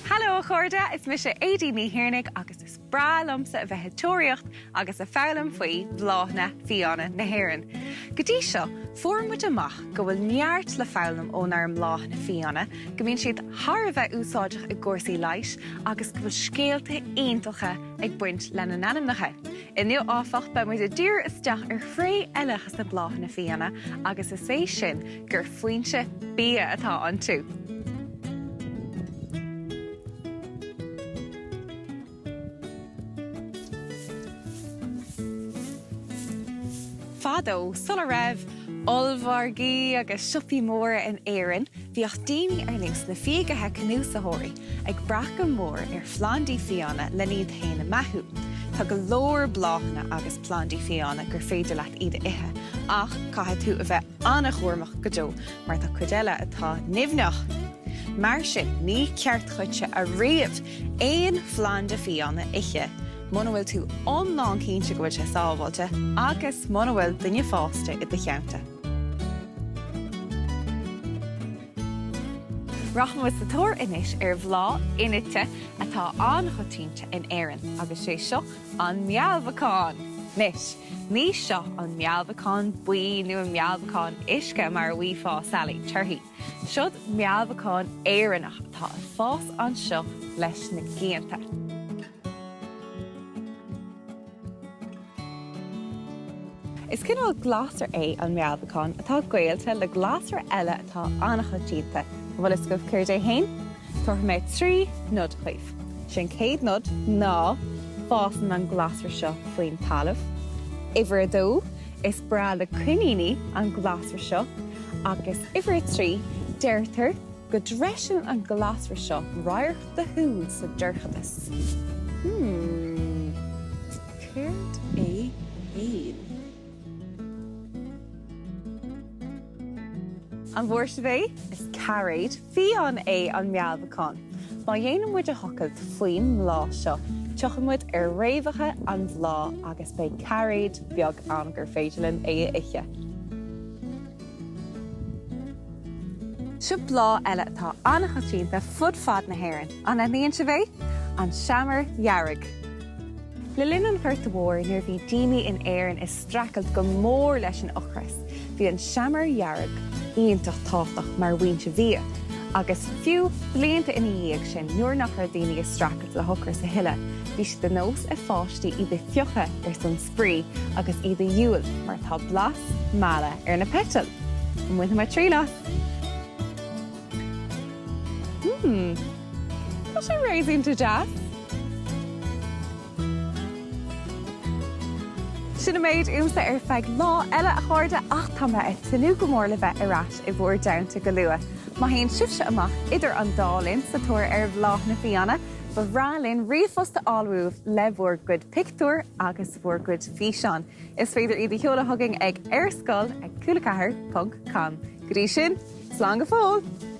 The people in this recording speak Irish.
Hello a chairde, is mise Aedín Ní Thiarnaigh agus is breá liomsa a bheith ag tóraíocht agus ag foghlaim faoi bhláthanna fiáine na hÉireann. Go dtí seo, fuair muid amach go bhfuil neart le foghlaim ónár mbláthanna fiáine, go mbíonn siad thar a bheith úsáideach i gcúrsaí leighis agus go bhfuil scéalta iontacha ag baint lena n-ainmneacha. Inniu, áfach, beidh muid ag díriú isteach ar thréith eile de na bláthanna fiáine agus is é sin gur foinse bia atá iontu. Fadó, sula raibh ollmhargaí agus siopaí móra in Éirinn, bhíodh daoine ar nós na fiagaithe cnuasaitheoirí ag brath go mór ar phlandaí fiáine lena iad féin a mbeathú. Tá go leor bláthanna agus plandaí fiáine gur féidir leat iad a ithe, ach caithfidh tú a bheith an-chúramach go deo mar tá cuid eile atá nimhneach. Mar sin, ní ceart dhuitse ariamh aon phlanda fiáin a ithe muna bhfuil tú iomlán cinnte go bhfuil sé sábháilte agus muna bhfuil duine fásta i do theannta. Rachaidh muid sa tóir anois ar bhláth inite atá an-choitianta in Éirinn agus sé seo an mealbhacán! Anois, ní seo an mealbhacán buí nó an mealbhacán uisce mar a bhfaighfeá salaí torthaí. Seod mealbhacán Éireannach atá ag fás anseo leis na cianta. Is cineál glasra é an mealbhacán atá gaolta le glasra eile atá an-choitianta. An bhfuil fhios agaibh céard é féin? Tabharfaidh mé 3 nod dhaoibh. Sé an chéad nod ná fásann an glasra seo faoin talamh. Uimhir a dó, is breá le coiníní an glasra seo. Agus uimhir a 3, deirtear go dtreisíonn an glasra seo radharc do shúl sa dorchadas. Hmm, céard é fhéin? An bhfuair sibh é? Is cairéad fiáin é an mealbhacán. Má dhéanann muid a thochailt faoin mbláth seo, tiocfaidh muid ar fhréamhacha an bhláth agus beidh cairéad beag ann gur féidir linn é a ithe. Seo bláth eile atá an-choitianta fud fad na hÉireann. An aithníonn sibh é? An seamair dhearg. Le linn an Ghorta Mhóir, nuair a bhí daoine in Éirinn ag streachailt go mór leis an ocras, bhí an seamair dhearg iontach tábhachtach mar fhoinse bhia. Agus fiú blianta ina dhiaidh sin, nuair nach raibh daoine ag streachailt le hocras a thuilleadh, bhí sé de nós ag pháistí iad a phiocadh ar son spraoi agus iad a dhíol mar tá blas meala ar na peitil. An mbainfidh mé triail as? Hmm. Tá sé réasúnta deas. Sin an méid uaimse ar feadh lá eile, a chairde, ach tá mé ag tnúth go mór le bheith ar ais i bhur dteannta go luath. Má théann sibhse amach idir an dá linn sa tóir ar bhláthanna fiáine, ba bhreá linn ríomhphost a fháil uaibh le bhur gcuid pictiúr agus bhur gcuid físeán. Is féidir iad a sheoladh chugainn ag arscoil ag cúla4 ponc com. Go dtí sin, slán go fóill!